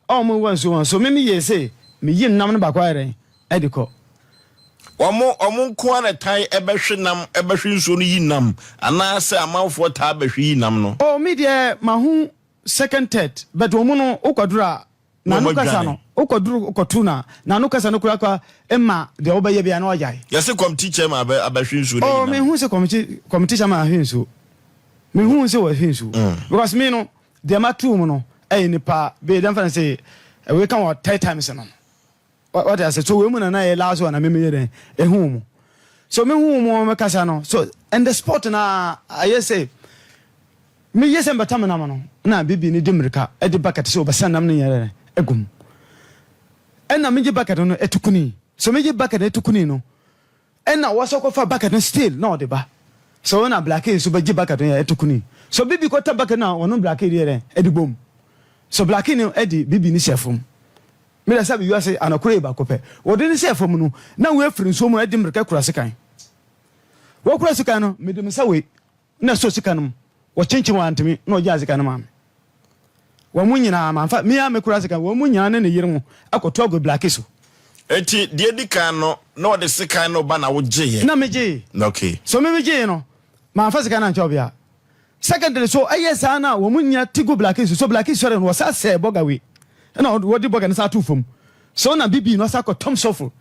a wɔn wɔ nsuo wɔn so me me yɛ se me yi nam no baako ayɛ dɛn ɛde kɔ. Wɔn nko ara na tan ɛbɛhwe nam ɛbɛhwe nsuo no yi nam anaasɛ amanfoɔ taa bɛhwe yi nam no. Oh me deɛ ma ho second third but wɔn no wokɔduru a n'ano kasa no wokɔduru wokɔtu na n'ano kasa no kura kora ma deɛ wobɛyɛ bia na wagyae. Yɛsɛ committee chairman abɛ abɛhwe nsuo no oh yi me nam. hu sɛ committee chairman ahwe nsuo me hu sɛ wɔahwe nsuo because me no deɛ ma tu mu no ɛyɛ nipa bɛyɛ dɛm fɛn sɛ. Wei ka wɔ third times no. Wate ase? So wei mu na na ɛyɛ last one na me meyɛ dɛn? Ehu mu. So me hu mu wɔn kasa no. So and the spot na ayɛ sɛ meyɛ sɛ mbɛta me nam no na bibi ne di mmirika ɛde bucket sɛ ɔbɛsa nam no nyɛ dɛn egu mu. Ɛna megye bucket no ɛtu kuni. So megye bucket no ɛtu kuni no. Ɛna wɔsɛ kɔfa bucket no still na ɔde ba. So na blackie nso bɛgye bucket no yɛ ɛtu kuni. So bibi kɔta bucket no a ɔno blackie de yɛ dɛn ɛde bom. So blackie no ɛde bibi no hyɛ fam. Me deɛ sɛ wiase anɔkorɛ yɛ baako pɛ. Wɔde no hyɛɛ fam no, na wei afiri nsuo mu de mmirika kura sekan. Wɔkura sekan no, mede me nsa wei na ɛsɔɔ sekan no mu. Wɔkyenkyen wɔn antumi, na wɔgyaa sekan no maa me. Wɔn mu nyinaa mamfa, me ara mekura sekan, wɔn mu nyinaa ne ne yere ho akɔto agu blake so. Enti deɛ edi kan no, na ɔde sekan no ba na wogyeeɛ? Na megyee. Okay. So me megyeeɛ no, mamfa sekan no ankyɛ obiara. Secondly so ɛyɛ saa na wɔn nyina ti gu blackie so so blackie sɔre no wɔsa sɛɛ bɔga wei ɛna wɔde bɔga no sa ato fam so na bibi no asa kɔ tɔm sɔfo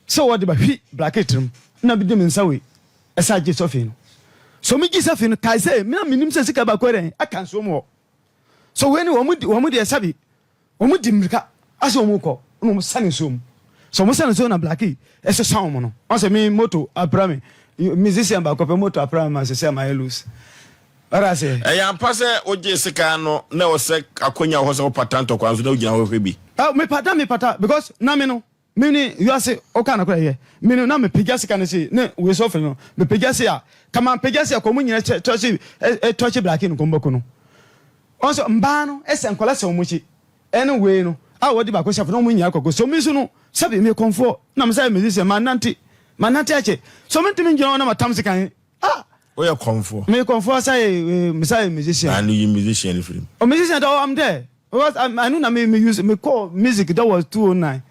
sɛ wɔde ba hwi blackie tirim na bi de me nsa wei ɛsa gye sɔfe no so me gye sɔfe no kae sɛ me na menim sɛ sika baako ɛdɛn aka nsuo mu hɔ so wei ne wɔn wɔn deɛ sabi Wɔn di mmirika asɛ wɔn rekɔ na wɔn sane nsuo mu. Sɛ wɔn sane nsuo na blackie ɛsesa wɔn no. Wɔn sɛ me moto apira me musician baako pɛ moto apira me ma sɛ sɛ ma yɛ loose. Ɔda aseɛ. Ɛyɛ ampa sɛ wogyee sekan no na ɛwɔ sɛ akonya wɔ hɔ sɛ wopata ntɔkwa nso na wogyina hɔ hwɛ bi? Oh, mepata mepata because na me no me ne wiase woka nokorɛ yɛ me no na mepagya sika no sei ne wei sɔfo no mepagya sei a ka mampagya sei a kɔ mu nyina tɔkye tɔkye blackie no kɔmbɛku no. Wɔn nso mbaa no sɛ nkɔla sɛ wɔn akyi ɛne wei no a wɔde baako hyɛ fo na wɔn nyinaa kɔkɔ so me nso no sɛbi me kɔnfoɔ na me sɛ musician ma nante ma nante akyɛ so me ntumi ngyina hɔ na ma tam sekan ah. Woyɛ kɔnfoɔ. Me kɔnfoɔ sɛ yɛ me sɛ yɛ musician. Na no yi musician no firi mu. Oh musician dɛ oh I'm there because I I know na me me use me kɔ music that was 209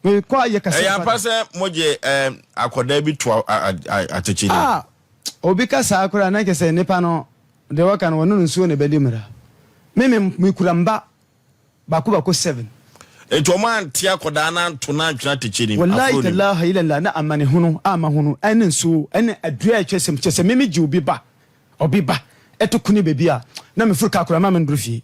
me kɔ ayɛ kɛse. Ɛyɛ ampa sɛ mo gye eh, akɔdaa bi to atɛkyɛ ni. Ah obi ka saa koraa na kyɛ sɛ nipa no Deɛ waka no wɔne no nsuo na ɛbɛdi mmara. Me me mekura mba baako baako seven. Enti wɔn ante akɔdaa no anto no antwene atɛkyɛ nim, Wallahi afro nim. tallahi illallah na amanehunu a mahunu ɛne nsuo ɛne adua a ɛtwa sɛm kyerɛ sɛ me megye obi ba obi ba ɛto kune baabi a na meforo kaa koraa ma menduru fie.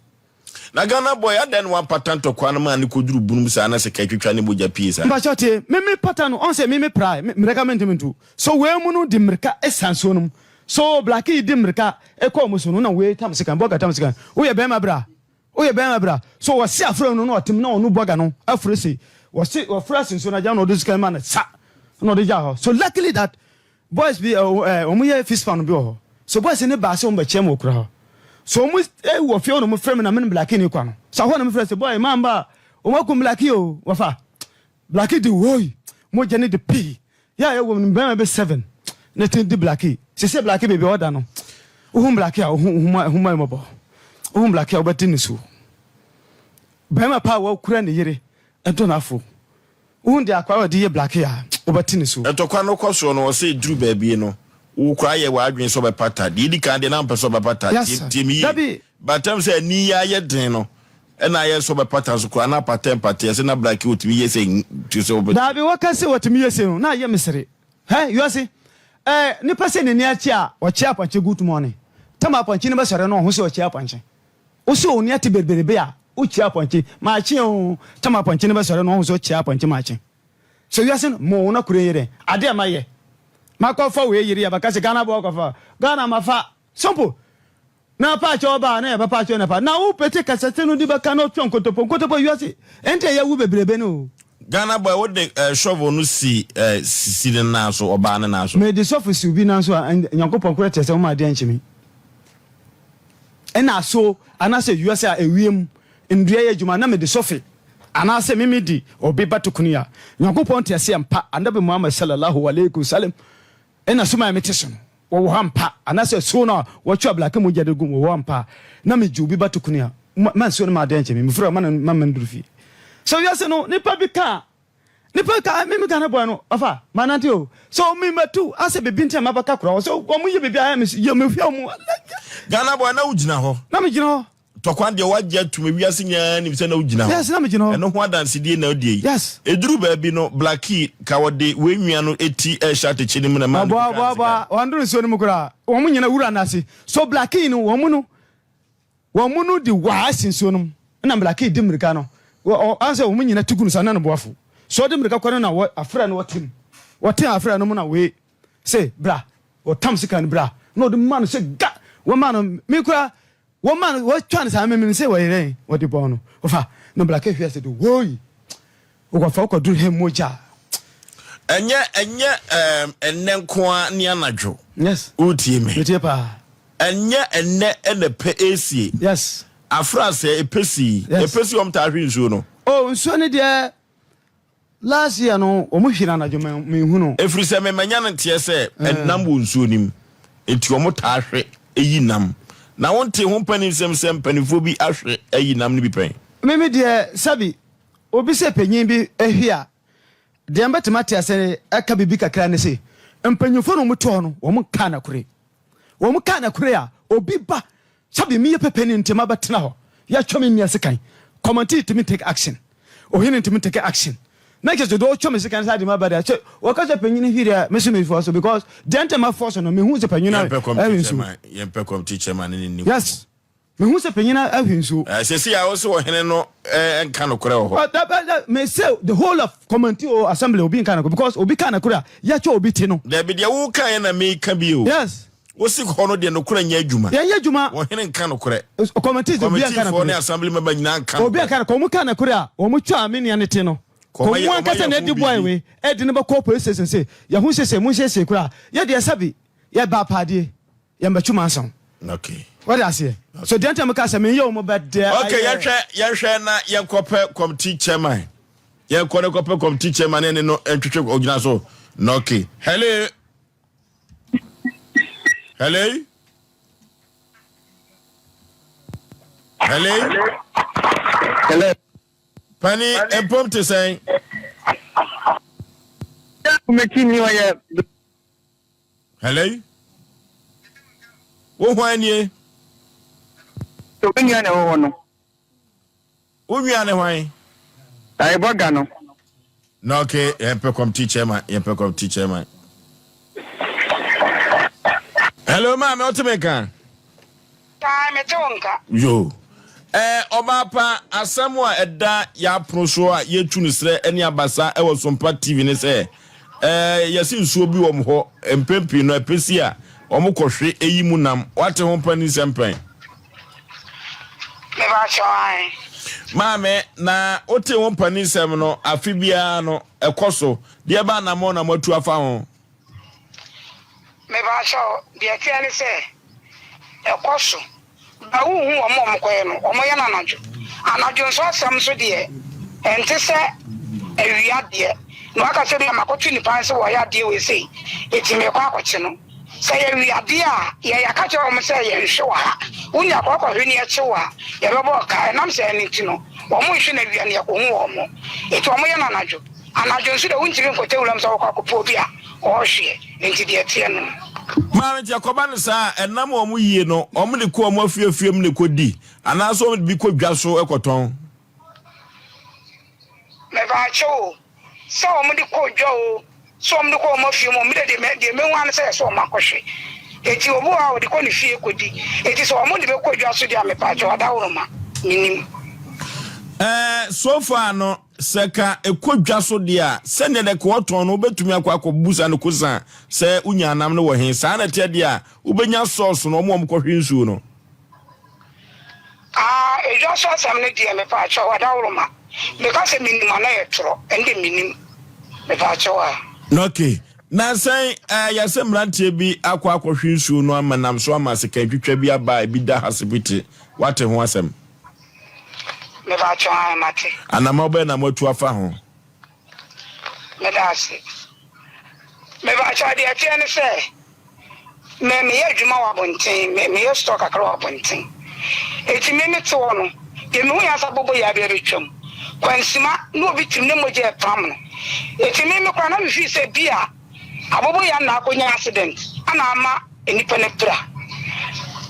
Na Ghana boy adɛn na wampata ntɔkwa no maa no kɔduru bunum saa na sika twitwa ne mogya pie saa. Mpakyɛw tie, me me pata no ɔn sɛ me me prae, me mmirika me ntumi ntu, so wei mu no di mmirika san nsuo no mu, so blackie yi di mmirika kɔ ɔmo so no na wei tam sekan, bɔga tam sekan, woyɛ bɛɛma bra, woyɛ bɛɛma bra, so wɔse afra no na ɔtem na ɔno bɔga no aforo se, wɔse wɔforo ase nsuo no agya na ɔde sekan ma no sa na ɔde gyaa hɔ, so luckily that Boys bi ɛ wɔn yɛ fish pan bi wɔ hɔ so boys ne baa sɛ wɔn bɛ kyɛn mu wɔ kura hɔ so wɔn wɔ fie hɔ na wɔn frɛ mi na mi ne blackie ne kɔ no so ahɔ na mi frɛ sɛ boy maa mba wɔn akum blackie o wɔfa blackie di woi mo gya ne di pii yɛ a yɛ wɔ mu bɛrima bɛ seven ne ti di blackie sese blackie beebi a ɔda no ohun blackie a ohun ohun ohun ma mɔbɔ ohun blackie a ɔbɛdi ne so bɛrima paa wɔkura ne yere ɛdɔ n'afo. Wohu deɛ akwaa a ɔde yɛ blacke a, wobɛte ne so. Ntɔkwa no kɔ soɔ no, ɔsɛ ɛduru baabi no, wo koraa yɛ w'adwene sɛ ɔbɛpata. Deɛ ɛdi kan deɛ na wompɛ sɛ ɔbɛpata. Yes Tie sir. tie me yie. Dabi. By the time sɛ ani yi ayɛ den no, ɛna ayɛ sɛ ɔbɛpata nso koraa na apata mpata. Ɛsɛ na blacke ɔtumi yɛ sɛ te sɛ wobɛte. Dabi, wɔka sɛ wɔtumi yɛ sei no, na ayɛ me sere. Hɛ, wiase, eh, nipa sɛ n'ani akye a, ɔkye apɔnkye good morning. Tam a apɔnkye no bɛsɔre no, ɔho sɛ ɔkye apɔnkye. Wo se onua te bereberebe a, wo kyia apɔnkye, maakye oo, tam apɔnkye no bɛsɔre no wahu sɛ wokyia apɔnkye maakye. Sɛ wiase no mo na kure yɛ dɛn? Ade a mayɛ. Makɔ fa wei yere yɛbɛka sɛ Ghana boɔ kɔfa Ghana mafa. Simple. Na paakyɛw ɔba a na yɛbɛ paakyɛw na pa. Na wo pete kasɛte no de bɛka na ɔtwa nkotopo nkotopo wiase ɛnti ɛyɛ wo bebrebe no oo. Ghana boy wo de eh, shovel no si eh, si ne nan so, ɔbaa ne nan so. Mede sɔfo si obi nan so a, Nyankopɔn korɛ kyerɛ sɛ woma adeɛ nkye me. Ɛna aso anaasɛ wiase a ewiem nnua yɛ adwuma na mede sɔfe anaasɛ me medi obi ba tokuni a, Nyankopɔn te ase ampa, Annabi Muhammad Sallallahu Alaihi Wasallam ɛna soma a mete so no, wɔwɔ hɔ ampa, anaasɛ asuo no a wɔtwe ablake mogya de gu mu wɔ hɔ ampa, na megye obi ba tokuni a, ma nsuo no ma adeɛ nkye me, mefiri hɔ ma no ma menduru fie. So wiase no, nipa bi ka a, Nipa ka me me Ghana boy no ɔfa ma nante o so me ma tu asɛ bebi nti na ma bɛka kora so wɔn yɛ bebi ayɛ me yɛ me hwɛ wɔn. Ghana boy na wo gyina hɔ. Na me gyina hɔ. Tɔkwan deɛ wagye atum ewiase nyinaa nim sɛ na wo gyina hɔ. Yes na me gyina hɔ. Ɛno ho adansedie na odie yi. Yes. Eduru baabi no Blackie ka wɔde wei nwia no eti ɛhyɛ atɛkyɛ no mu na ɛmaa no Ɔboa twitwaa ɔboa ne ɔboa sekan. wɔn duru nsuo no mu koraa wɔn nyina wura no ase so Blackie no wɔn no Wɔn mu no de waa si nsuo no mu, ɛna Malaki di mmirika no. Wɔ ɔ ansɛ wɔn nyina ti gu no saa na ne bo afu. So ɔde mmirika kɔ no na wɔ afra no wɔtem. Wɔte afra no mu na wei se bra wɔtam sika no bra na ɔde ma no sɛ ga wɔma no me kura wɔma no wɔtwa no saa me me se wɔyɛ dɛn wɔde bɔɔ no wɔfa na bra kɛ hwɛ sɛ de woi wɔkɔfa wɔkɔduru hɛ mogya. Ɛnyɛ ɛnyɛ ɛɛm ɛnnɛ nko ara ne anadwo. Yes. Wotie me? Metie paa. Ɛnyɛ ɛnnɛ ɛna pɛ esie. Yes. Afra sɛ epɛ si. Yes. Epɛ si wɔn taa hwe nsuo no. Oh nsuo no deɛ last year no wɔn hwe no anadwo me me hu no. Efiri sɛ me manya no nteɛ sɛ ɛnam wɔ nsuo no mu nti wɔn taa hwe yi nam. Na wo ntee ho mpaninsɛm sɛ mpanifoɔ bi ahwe ayi nam no bi pɛn? Me me deɛ sɛbi obi sɛ panyin bi hwe a deɛ mbɛtumi ate ase ɛka biribi kakra ne se mpanyinfoɔ na wɔn te hɔ no wɔn nkaa nɔkore. Wɔn kaa nɔkore a obi ba Sɛbi meyɛ pɛpɛni nti mabɛtena hɔ yɛtwa me nua sekan kɔmantee ntumi ntake action ohene ntumi ntake action na kyerɛ sɛ deɛ ɔtwa me sekan saa de maba deɛ sɛ wɔka sɛ panyini hwiri a me so me fɔ so because deɛ nti ma fɔ so no mehu sɛ panyini ahwe nsuo yɛmpɛ kɔmti chairman ne ne yes mehu sɛ panyini ahwe nsuo sɛsi a wo sɛ ɔhene no nka nokorɛ wɔ hɔ me sɛ the whole of kɔmantee o assembly obi nka nokorɛ because obi ka nokorɛ a yɛtwa obi ti no dabi deɛ woka yɛ na meka bi o yes Wosi hɔ no deɛ nokorɛ nyɛ adwuma. Yɛnyɛ adwuma. Ɔhene nka nokorɛ. Committees obiara nka nokorɛ. Committeefoɔ ne assembly member nyinaa nka nokorɛ. Obiara nka nokorɛ. Wɔn ka nokorɛ a, wɔn twa me nua no ti no. Kɔ Wɔn ankasa na ɛdi boy wei ɛde no bɛkɔ police station se yɛho siesie mo nsiesie koraa. Yɛ deɛ sɛbi yɛ ba apaadie yɛn bɛtwe mansa. Okay. Wate aseɛ? So deɛ nti a meka sɛ menyɛ wɔn bɛ deɛ. Okay yɛhwɛ yɛhwɛ na yɛnkɔpɛ committee chairman. Yɛnkɔ ne kɔpɛ committee chairman ne ne no ntwetwe ogyina so. Okay. Hello. Hello? Hello? Hello. Pani mpom te sɛn? Hello? Wo hwan nie? Wo nua na ɛwɔ hɔ no. Wo nua ne hwan? Ayi bɔga no. Na okay, yɛn pɛ committee chairman, yɛn pɛ committee chairman. Hello, maame, ɔte me nka? Paa, mete wo nka. Yo. Eh, ɔbaa pa, asɛm a ɛda yɛapono so a yɛtu no serɛ ne abasa wɔ Sompa TV ne sɛ, eh, yɛse nsuo bi wɔm hɔ, mpɛn pii no ɛpɛsi a wɔn kɔhwe eyi mu nam. Wate ho pɛn ne nsɛm pɛn? Mepakyɛw ahe? Maame, na wote wo mpaninsɛm no afe biara no ɛkɔ so, deɛ ɛba anammɔn na moatu afa ho? Mepakyɛw, deɛ ɛteɛ ne sɛ, ɛkɔ so. Ba wonhu wɔn a wɔkɔyɛ no, wɔyɛ no anadwo. Anadwo nso asɛm nso deɛ, ɛnte sɛ awia deɛ. Na waka sɛ ebia makɔto nnipa sɛ wɔyɛ adeɛ wei sei, enti merekɔ akɔkye no. Sɛ yɛwe adeɛ a, yɛ yɛaka kyerɛ wɔn sɛ yɛnhwe wɔ ha. Wo nua kɔ kɔhwe na yɛkye wo a, yɛbɛbɔ wo ka. Ɛnam saa no nti no, wɔnhwe no awia na yɛkɔhu wɔn. Enti wɔyɛ no anadwo. Anadwo nso deɛ, wontumi nkɔtɛ wuram sɛ wokɔ akɔpɛ obi a ɔrehweɛ. Enti deɛ ɛteɛ no no. Maame, nti ɛkɔba no saa a, ɛnam a wɔyie no, wɔde kɔ wɔn afie afie mu na ɛkɔdi, anaasɛ wɔde bi kɔ dwa so kɔtɔn? Mepaakyɛw o, sɛ wɔn de kɔ dwa o, sɛ wɔn de kɔ wɔn afie mu o, me de deɛ deɛ mehu ara ne sɛ ɛsɛ wɔn akɔhwɛ. Eti obi wɔ hɔ a ɔde kɔ ne fie kɔdi. Eti sɛ wɔn de bɛkɔ dwa so deɛ a mepaakyɛw adaworoma, menim. Ɛɛ so far no, sɛ ka ɛkɔ dwa so deɛ a, sɛdeɛ dɛ ka ɔtɔn no wobɛtumi akɔ akɔbusa no kosa sɛ wonya anam no wɔ he. Saa na ɛteɛ deɛ a, wobɛnya sɔɔso no, wɔn a wɔkɔhwe nsuo no. Aah edwa so asɛm no deɛ mepaakyɛw adaworoma meka sɛ menim a na yɛ torɔ ɛnde menim mepaakyɛw a. Ok na sɛn eh, yɛsɛ mmeranteɛ bi akɔ akɔhwe nsuo no ama nam so ama sekantwitwa bi aba a ebi da hasipiti wate ho asɛm? Mepaakyɛw ae mate. Anamɔ bɛn na moatu afa ho? Meda ase. Mepakyɛw, deɛ ɛteɛ ne sɛ, me meyɛ adwuma wɔ abɔnten, me meyɛ store kakra wɔ abɔnten. Eti me mete hɔ no, deɛ mehu yɛ asa bobo yaa bi abɛtwam. Kwansima na obi tim ne mogya ɛpam no. Eti me me koraa na me feel sɛ bi a abobo yaa na akɔnya accident ana ama nnipa no apira.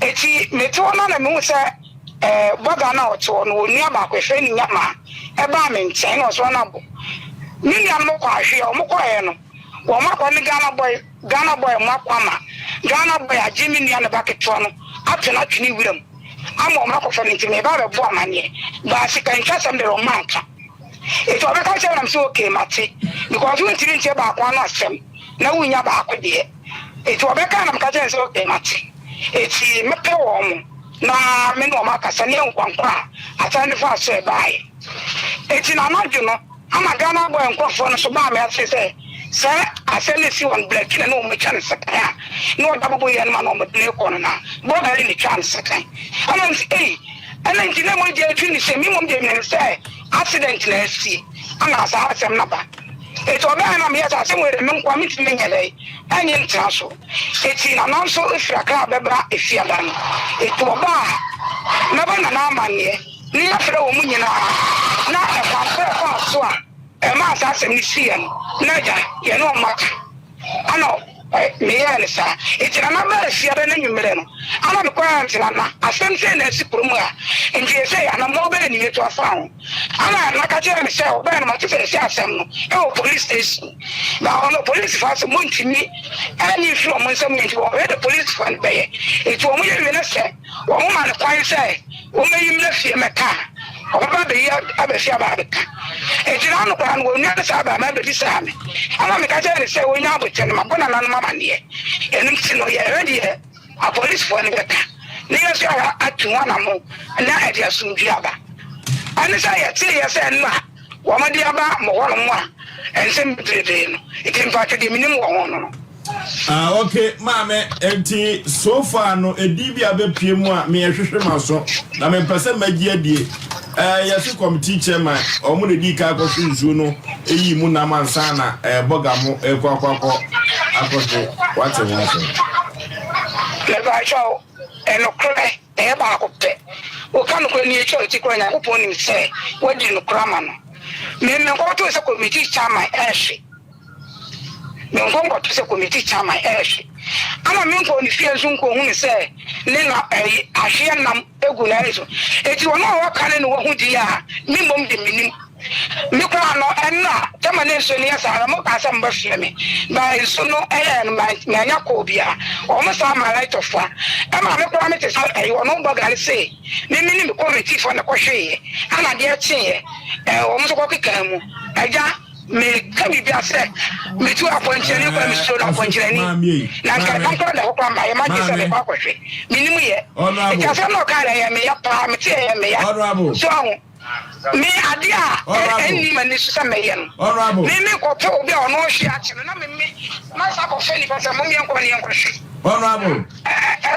Eti mete hɔ no na mehu sɛ eh, bɔga no a ɔte hɔ no, onua baako, yɛfrɛ no Nyamaa, ɛbaa me nkyɛn na ɔsɛ ɔno Me nuanom kɔ ahwe a, wɔn kɔɛ no, wɔn akɔ ne Ghana boy, Ghana boy mo akɔ ama Ghana boy agye me nua ne ba ketewa no ato no atwene wuram. ama wɔn akɔfa no nti meba abɛbɔ amaneɛ. But sikantwasɛm deɛ wɔn anka. Nti ɔbɛka kyerɛ me na mese okay mate because wontumi ntie baako ano asɛm na wonnya baako deɛ. Nti ɔbɛka na meka kyerɛ no sɛ okay mate. Nti mɛpɛ wɔn na me ne wɔn akasa ne yɛahu kwan ko a asɛm no faa so ɛbaeɛ. Nti na anadwo no ama Ghana boy nkorɔfoɔ no nso baa me ase sɛ sɛ asɛm no si wɔn Blackie na ne wɔn atwa no sekan a na ɔda boboyɛ no ma na wɔde no rekɔ no na Bɔgari na ɛtwaa no sekan. Ɛna mese ei ɛna nti na mogya atwi ne sɛ me mmom deɛ menim sɛ accident na asi ana saa asɛm no aba. Enti ɔbɛɛ na meyɛ sɛ asɛm wei deɛ me nkoa mentumi nyɛ dɛn ɛnye ntena so. Enti Nana nso firi Accra bɛba Efiada no. Enti ɔba a mɛbɔ Nana amanneɛ na yɛafrɛ wɔn nyinaa na ɛkwan korɔ a ɛfaa so a ɛmaa saa asɛm no siiɛ no na agya yɛne wɔn aka. Ana meyɛɛ no saa. Enti Nana baa Efiada no anwummerɛ no ana mekɔɛ nti Nana asɛm sei na asi kurom ha nti seesei anammɔn bɛn na yɛtu afa ho. Ana na ka kyerɛɛ me sɛ ɔbɛn no mate sɛ yɛsi asɛm no wɔ police station na ɔno polisifo asɛm wɔntumi anyi mfiri wɔn nsam nti wɔhwɛ de polisifo no bɛyɛ nti wɔn yɛ wie no sɛ wɔn ma no kwan sɛ wɔmɛyi mmra fie mɛka a ɔbɛba abɛyi aba fie aba abɛka nti na ano koraa no wɔnua no saa baa ma abɛbisaa me ama meka kyerɛ ne sɛ wɔnya abokyɛ no mabɔ nananom amanneɛ ɛno nti no yɛhwɛ deɛ Apolisifoɔ no bɛka na yɛn nso yɛayɛ atu ho anammɔn na ɛde asomdwoeɛ aba. Ɛne sɛ yɛteeɛ sɛ ɛno a wɔde aba mo hɔnom a nsɛm bebrebe no nti mpaatwɔ deɛ menim wɔ ho no no. Ah ok maame nti so far no edin bi a bɛpue mu a me ɛhwehwe m'aso na mempɛ sɛ magye adie ɛɛ yɛse committee chairman ɔmo na edii kan kɔhwe nsuo no eyii mu nam ansa na ɛɛ bɔga mo ɛkɔ akɔ akɔ akɔhwe wate ho asɛm. Mepakyɛw, nokorɛ ɛyɛ baako pɛ. Woka nokorɛ no yɛtwa wo ti koraa Nyankopɔn nim sɛ woadi nokorɛ ama no. Me menkɔtoo sɛ committee chairman ɛɛhwe. Menkɔ nkɔto sɛ committee chairman ɛɛhwe. Ama menkɔɔ ne fie nso nkɔhunu sɛ ne na ɛyi ahweɛ nam egu n'ani so. Enti wɔn a wɔka no na wɔahu deɛ a me mmom de mennim. Me koraa no, ɛnna tɛma ne nsuo no yɛ saa no, wɔkaa sɛ wɔbɛfrɛ me. But nsu no yɛɛ no, mannya call biara. Wɔn saa Malaitɔfoɔ a, ɛmaa me koraa mete sɛ ɛyi, wɔn bɔ gare se me me ne me kɔmitifoɔ na ɛkɔhweeɛ. Ɛna adeɛ kyeeɛ, wɔn nso kɔkekaa mu. Agya. Meka biribi a sɛ metu akwankyerɛni kora mesuro no akwankyerɛni na nka ɛkwan kora da hɔ kora mayɛ madwe sɛ mekɔ akɔhwɛ menim yɛ nti asɛm na ɔkaa no ɛyɛ meya paa mete ɛyɛ meya so aho me adeɛ a ɛnni m'ani so sɛ mɛyɛ no me mekɔpɛ obi a ɔno ɔhwe akye no na me me masa akɔfɛ nipa sɛ mom yɛnkɔ ne yɛnkɔhwe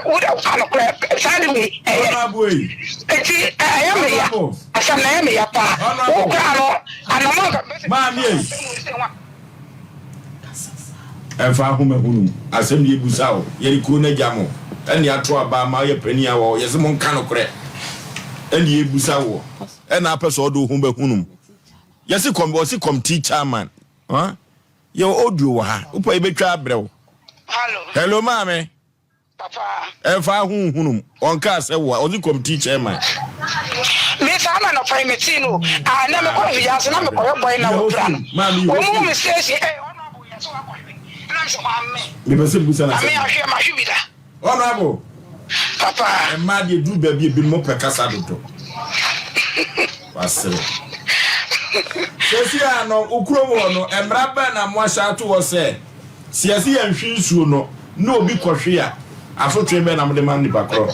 wode woka nokorɛ saa de wei ɛyɛ nti ɛyɛ meya asɛm na ɛyɛ meya paa wo koraa no Maame ei, ɛmfa ahoma hunu asɛm deɛ ɛbusa o, yɛde kuro no agya mo, ɛne ato aba ama woyɛ panin a wɔ hɔ, yɛse mo nka nokorɛ, ɛne yɛbusa woɔ, ɛna apɛ sɛ ɔde wo ho bɛhunu mu, yɛse kɔm, ɔse kɔmtii chairman, huh? Yɛwɔ audio wɔ ha, wopɛ yɛbɛtwa abrɛ wo. Hello maame. Papa. Ɛnfa ho nhunu mu. Ɔnkaa sɛ wo a, ɔse committee chairman. Me saa na nɔpa yi me tee no o. Ah ɛnɛ me kɔ wiase na me kɔyɛ bɔe na wɔ pira no. Wɔn mu me station eh honourable yɛ sɛ wakɔ hwe. Ɛna me sɛ hwan me. Me pɛ sɛ busa na sɛ. Na me ahwe ma hwe bi da. Honourable. Papa. Mmaa deɛ duru baabi ebi mo pɛ kasa dodo. Wasere. Sɛsi a no wo kurom hɔ no mmara bɛn na mo ahyɛ ato hɔ sɛ. Sɛ yɛse yɛnhwe nsuo no na obi kɔhwe a, asotwee bɛn na mode ma nipa korɔ?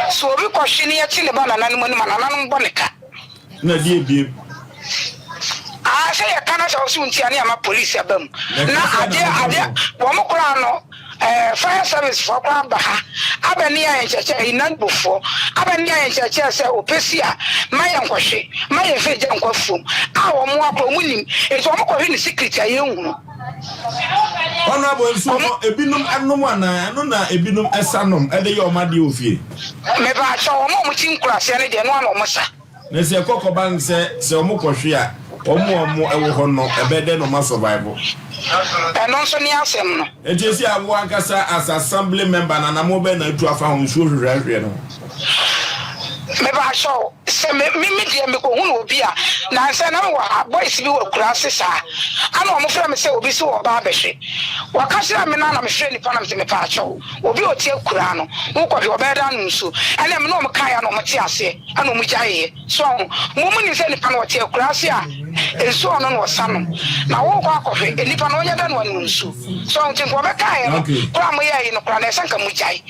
Sɛ obi kɔhwe na yɛkye ne ba nananom anim a, nananom bɔ ne ka. Na deɛ biem? Aa sɛ yɛka na sɛ ɔse wonti a ne yɛama police aba mu. Na adeɛ adeɛ wɔn koraa no ɛɛ fire service foɔ koraa ba ha abɛ ne yɛn nkyerɛkyerɛ Inagbo foɔ abɛ ne yɛn nkyerɛkyerɛ sɛ ɔpɛ si a ma yɛn kɔhwe ma yɛn fɛ gya nkɔ afuom a wɔn akora wɔn nim nti wɔn kɔhwe ne secret a yɛn hunu. Honourable nsuo no ebinom nom anaa ɛno na ebinom ɛsa nom ɛde yɛ wɔn adeɛ wɔ fie. Mepaakyɛw wɔn a wɔn te nkuraseɛ no deɛ ɛno ara na wɔn sa. Na sɛ ɛkɔ kɔba no sɛ sɛ ɔmo kɔhwe a ɔmo a ɔmo ɛwɔ hɔ no ɛbɛyɛ dɛn na ɔmo asurvive? Ɛno nso ne asɛm no. Nti esi a wo ankasa as assembly member no anamɔ bɛn na atu afa ho nsuo hwehwɛhwehwɛ no ho? Mepakyɛw, sɛ me me me deɛ mekɔhunu obi a, nansɛ na mewɔ ha, boys bi wɔ akuraase saa, ana wɔn frɛ me sɛ obi se wɔba abɛhwe. Wɔka kyerɛɛ me no a na mefrɛ nipa no na mese mepakyɛw, obi a ɔte akuraa no, wokɔhwe, ɔbɛyɛ dɛn anom nsuo? Ɛnna me ne wɔn kaeɛ a na wɔte aseɛ, ɛna wɔn gyaeeɛ. So ahu? Mo mo nim sɛ nipa no ɔte akuraase a, nsuo a ɔno na ɔsa nom, na wokɔ akɔhwe, nipa no ɔnyɛ dɛn na wanom nsuo? So ahu? Nti nka wɔbɛkaeɛ no, koraa a moyɛɛ yi no koraa no, ɛsɛ nka mogyae.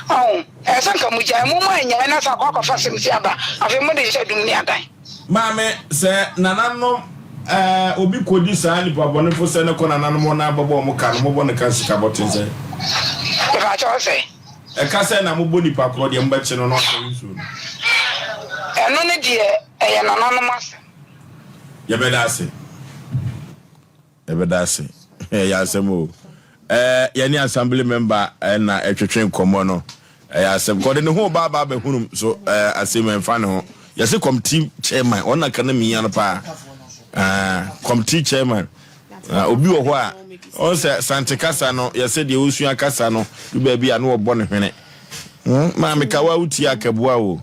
Ɔho? Ɛyɛ sɛ nka mogyae mo mu annyae na sɛ akɔ akɔfa asɛm si aba afei mode hyɛ dum ne adan. Maame, sɛ nananom eh, obi kɔdi saa nipa bɔnefo sɛ no kɔ nananom hɔ na bɛbɔ wɔn ka no, mobɔ no ka sika bɔten sɛn? Mepakyɛ wo sɛn? Ɛka sɛn na mobɔ nipa korɔ deɛ mobɛkye no na wakɔwe nsuo no? Ɛno ne deɛ ɛyɛ nananom asɛm. Yɛbɛda ase. Yɛbɛda ase. Ɛyɛ asɛm o. Ɛɛ yɛne assembly member na ɛtwetwe nkɔmmɔ no. Ɛyɛ asɛm. Kɔde ne ho ba aba abɛhunum so ɛɛ asɛm ɛmfa ne ho. Yɛse committee chairman wɔn na ka na mia no paa. Ɛɛ committee chairman. Na obi wɔ hɔ a ɔn sɛ sante kasa no yɛsɛ deɛ ɔsua kasa no du baabi a na wɔbɔ ne hwene. Hmm, maame kawa wotie akaboa o.